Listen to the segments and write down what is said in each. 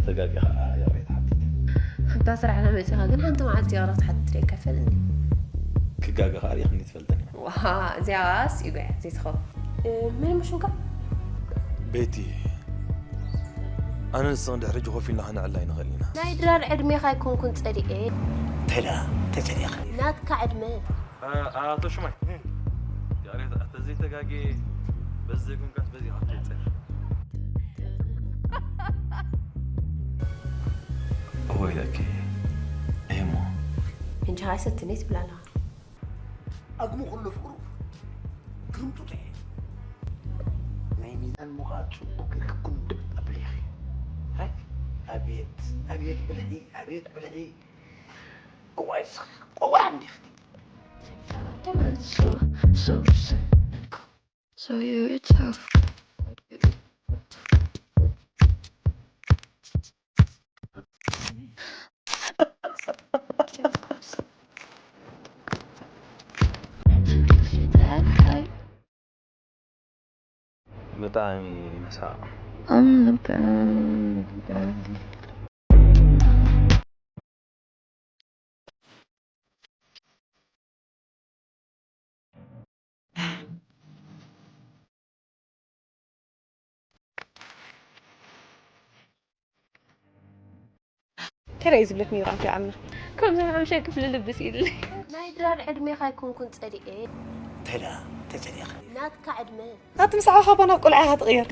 ተጋጊኻ ይቕሬታ ሓቲተ። ኣብታ ስራሕና መፂኻ ግን ሓንቲ መዓልቲ ይቕሬታ ሓቲት ኣይከፈልኒ። ክጋገ ከዓ ሪእኽኒ ትፈልጠኒ። ዋ እዚኣስ ይጎያ ዘይትኸውን። መን ምሹምካ? ቤቲ ኣነ ንስኽን ድሕሪ ሕጂ ኮፍ ኢልና ከነዕላ ኣይንኽእል ኢና። ናይ ድራር ዕድሜኻ ኣይኮንኩን ፀሊኤ። እንታይ ደኣ እንታይ ጸሊእኻ? ናትካ ዕድመ። ኣቶ ሽማይ ይቕሬታ ተዘይተጋጌ በዚ ዘይኮንካስ በዚ ይቕሬታ ይጸል እወይለኪ እሞ እንጂ ሃይሰትኒ ትብላላ። ኣግሙ ኩሉ ፍቅሩ ግርምጡጥ እየ። ናይ ሚዛን ምዃን ጽቡቅ ኢልክኩም ድብ ኣብሊኺ። ሃይ፣ ኣቤት ኣቤት ብልሒ ኣቤት ብልሒ። እዋይ ስኽ እዋይ እንዲኺ። So, so, so, so you're a tough. ብጣዕሚ መሳቕ። እንታይ ደኣ እዩ ዝብለክ ነይሩ ኣንፊዓልና? ከምዚ ሓምሻይ ክፍሊ ልብስ ኢልኒ። ናይ ድራር ዕድሜኻ ኣይኮንኩን ጸሊኤ። እንታይ ደኣ እንታይ ጸሊእኺ? ናትካ ዕድመ። ኣቲ ምስ ዓኻ ባና ቆልዓ ኢኻ ትቕየር።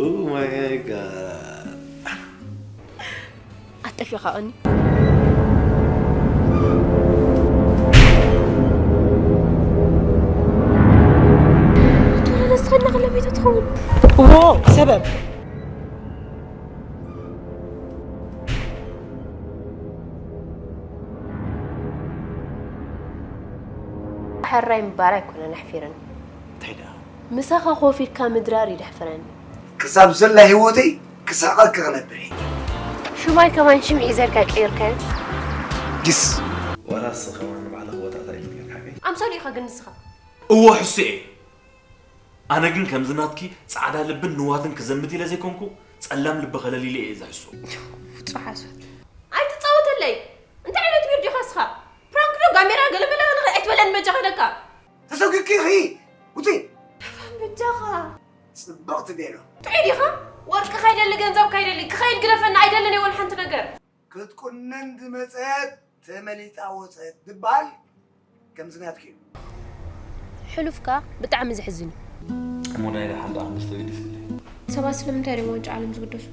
Oh my god። ኣጠፊኻ ቀኒ። ተመለስ ትኸድና ከለ ቤት ትኸውን። እዎ ሰበብ ሕራይ ምባል ኣይኮነን ኣሕፊረኒ። እንታይ ደኣ? ምሳኻ ኮፍ ኢልካ ምድራር እዩ ደሕፍረኒ። ክሳብ ዘላ ህይወተይ ክሳቐኪ ክነብር እየ። ሹማይ ከማን ሽም ሒዘልካ ቀይርካዮ። ዲስ ዋላስ ከማን ንባዕልኻ ወጣታ ይፍለካ ሓቀይ? ኣምሳሉ ኢኻ ግን ንስኻ። እዎ ሕሱ እየ። ኣነ ግን ከምዚ ናትኪ ጻዕዳ ልብን ንዋትን ክዘምት ኢለ ዘይኮንኩ ጸላም ልቢ ከለል ኢለ እየ ዛይሶ። ውጹእ ሓሶት። ኣይትጻወተለይ። እንታይ ዓይነት ዊርድ ኢኻ እስኻ? ፕራንክ ዶ ጋሜራ ገለመለ ንኸ ኣይትበለን በጃኻ ደካ። ተሰጒግኪ ኢኺ ውጺ። ደፋን በጃኻ። ጽብቕቲ ቤሎ። ጥዑይ ዲኻ? ወርቂ ካይደሊ ገንዘብ ካይደሊ ክኸይድ ግደፈና ኣይደልን እየ ወላ ሓንቲ ነገር። ክትቁነን ዝመጸት ተመሊጣ ወጸት ዝበሃል ከምዚ ናትኪ እዩ። ሕሉፍካ ብጣዕሚ ዘሕዝን እዩ። እሞ ናይ ደሓን ደኣ ክንደስ ተገዲስለይ? ሰባት ስለምንታይ ድዮም ዋንጫ ዓለም ዝግደሱ?